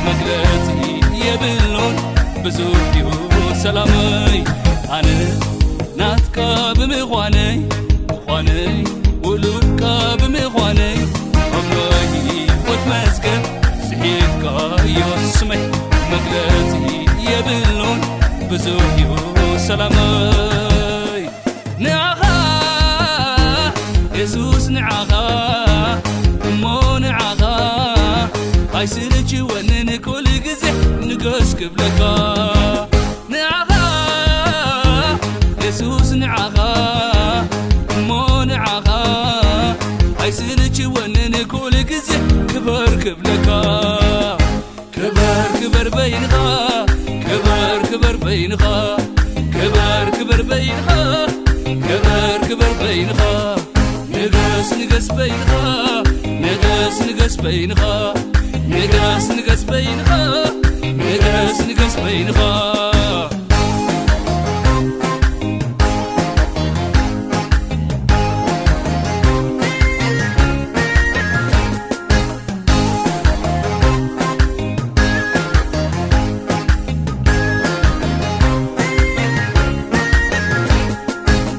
መግለጺ የብሉን ብዙሕ እዩ ሰላመይ። ኣነ ናትካ ብምዃነይ፣ ምዃነይ ውሉድካ ብምዃነይ፣ ኣብ ናይ ህይወት መዝገብ ጽሒፍካዮ ስመይ። መግለጺ የብሉን ብዙሕ እዩ ሰላመይ። ንዓኻ የሱስ ንዓኻ እሞ ንዓኻ ኣይስልችወንን ኩሉ ግዜ ንገስ ክብለካ። ንዓኻ የሱስ ንዓኻ እሞ ንዓኻ ኣይስልችወንን ኩሉ ግዜ ክበር ክብለካ። ክበር ክበር በይንኻ፣ ክበር ክበር በይንኻ፣ ክበር ክበር በይንኻ፣ ክበር ክበር በይንኻ። ንገስ ንገስ በይንኻ፣ ንገስ ንገስ በይንኻ፣ ንገስ ንገስ በይንኻ፣ ንገስ ንገስ በይንኻ።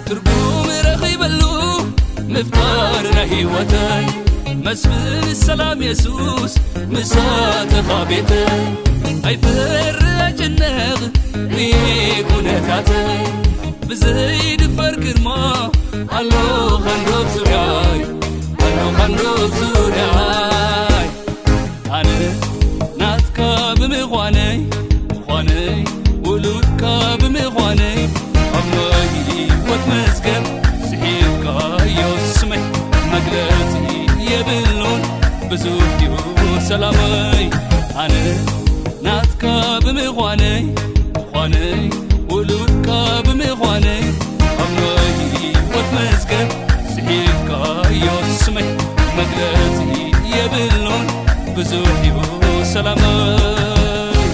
ትርጉም ረኺበሉ ምፍጣር ናይ ህይወተይ፣ መስፍን ሰላም የሱስ ምሳተኻ ቤተይ። ኣይፈር ኣይጨነቕ ርኤ ኩነታተይ፣ ብዘይድፈር ግርማ ኣሎ ኻንዶብ ዙርያይ፣ ኣሎ ኻንዶብ ዙርያይ። ኣነ ናትካ ብምዃነይ፣ ምዃነይ ውሉድካ ብምዃነይ፣ ኣብ ናይ ህይወት መዝገብ ጽሒፍካዮ ስመይ። መግለጺ የብሉን ብዙሕ እዩ ሰላመይ። ኣነ ናትካ ብምዃነይ፣ ምዃነይ ውሉድካ ብምዃነይ፣ ኣብ ናይ ህይወት መዝገብ ጽሒፍካዮ ስመይ። መግለጺ የብሉን ብዙሕ እዩ ሰላመይ።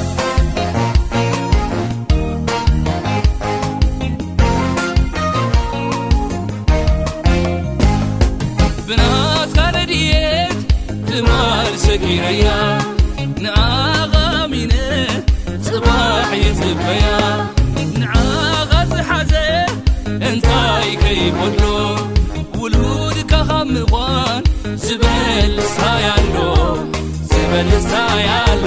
ብናትካ ረድኤት ትማል ሰጊረያ፣ ንዓኻ ኣሚነ ጽባሕ ይጽበያ። ንዓኻ ዝሓዘ እንታይ ከይጎድሎ፣ ውሉድካ ካብ ምዃን ዝበልጽ እንታይ ኣሎ፣ ዝበልጽ እንታይ ኣሎ።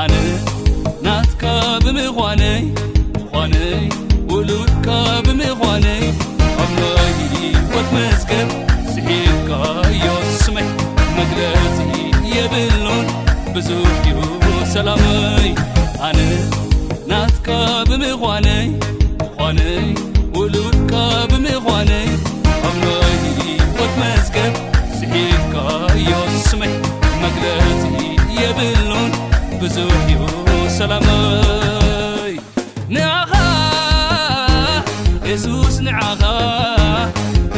ኣነ ናትካ ብምዃነይ፣ ምዃነይ ውሉድካ ብምዃነይ፣ ኣብ ናይ ህይወት መዝገብ ጽሒፍካዮ ስመይ። መግለጺ የብሉን ብዙሕ እዩ ሰላመይ። ኣነ ናትካ ብምዃነይ፣ ምዃነይ ውሉድካ ብምዃነይ፣ ኣብ ናይ ህይወት መዝገብ ጽሒፍካዮ ስመይ። መግለጺ የብሉን ብዙሕ እዩ ሰላመይ። ንዓኻ የሱስ ንዓኻ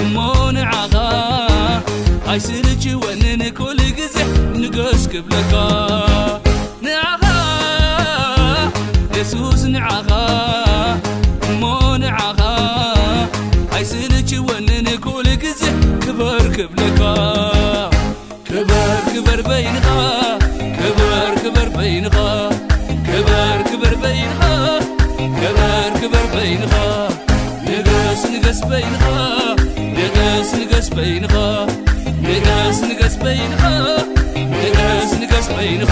እሞ ንዓኻ ኣይስልችወንን ኩሉ ግዜ ንገስ ክብለካ። ንዓኻ የሱስ ንዓኻ እሞ ንዓኻ ኣይስልችወንን ኩሉ ግዜ ክበር ክብለካ። ክበር ክበር በይንኻ፣ ክበር ክበር በይንኻ፣ ክበር ክበር በይንኻ፣ ክበር ክበር በይንኻ። ንገስ ንገስ በይንኻ፣ ንገስ ንገስ በይንኻ፣ ንገስ ንገስ በይንኻ፣ ንገስ ንገስ በይንኻ።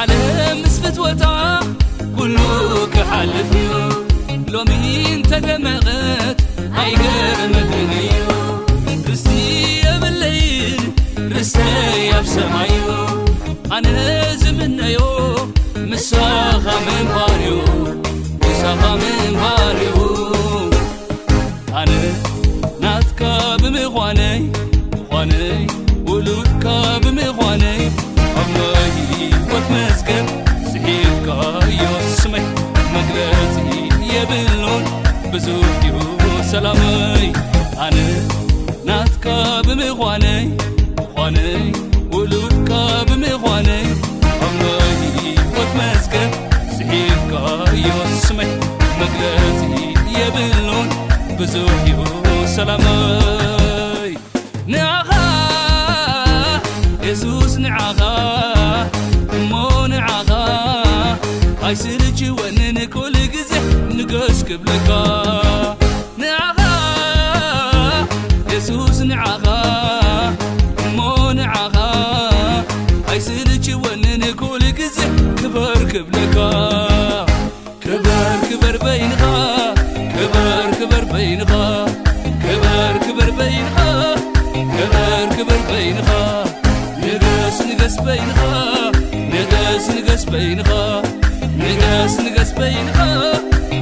ዓለም ምስ ፍትወታ ኩሉ ክሓልፍ እዩ። ሎሚ እንተደመቐት ኣይገርመንን እዩ። ርስቲ የብለይን፣ ርስተይ ኣብ ሰማይ እዩ። ኣነ ዝምነዮ ምሳኻ ምንባር እዩ፣ ምሳኻ ምንባር እዩ። ኣነ ናትካ ብምዃነይ፣ ምዃነይ ውሉድካ ብምዃነይ፣ ኣብ ናይ ህይወት መዝገብ ጽሒፍካዮ ስመይ። መግለጺ የብሉን ብዙሕ እዩ ሰላመይ። ኣነ ናትካ ብምዃነይ፣ ምዃነይ ውሉድካ ብምዃነይ፣ ኣብ ናይ ህይወት መዝገብ ጽሒፍካዮ ስመይ። መግለጺ የብሉን ብዙሕ እዩ ሰላመይ። ንዓኻ የሱስ ንዓኻ እሞ ንዓኻ ኣይስልችወንን ኩሉ ግዜ ንገስ ክብለካ። ንዓኻ የሱስ ንዓኻ እሞ ንዓኻ ኣይስልችወንን ኩሉ ግዜ ክበር ክብለካ። ክበር ክበር በይንኻ ክበር ክበር በይንኻ ክበር ክበር በይንኻ ክበር ክበር በይንኻ ንገስ ንገስ በይንኻ ንገስ ንገስ በይንኻ ንገስ ንገስ በይንኻ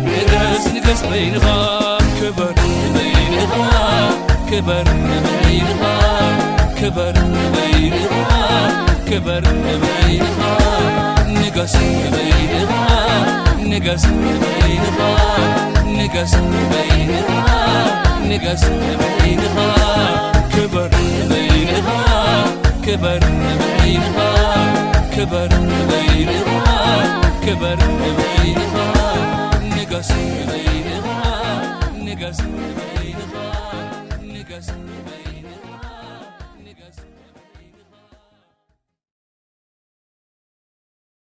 ንገስ ንገስ በይንኻ ክበር በይንኻ ክበር በይንኻ ክበር በይንኻ ክበር በይንኻ ንገስ በይንኻ ንገስ በይንኻ ንገስ በይንኻ ንገስ በይንኻ ክበር በይንኻ ክበር በይንኻ ክበር በይንኻ ክበር በይንኻ ንገስ በይንኻ ንገስ በይንኻ ንገስ በይንኻ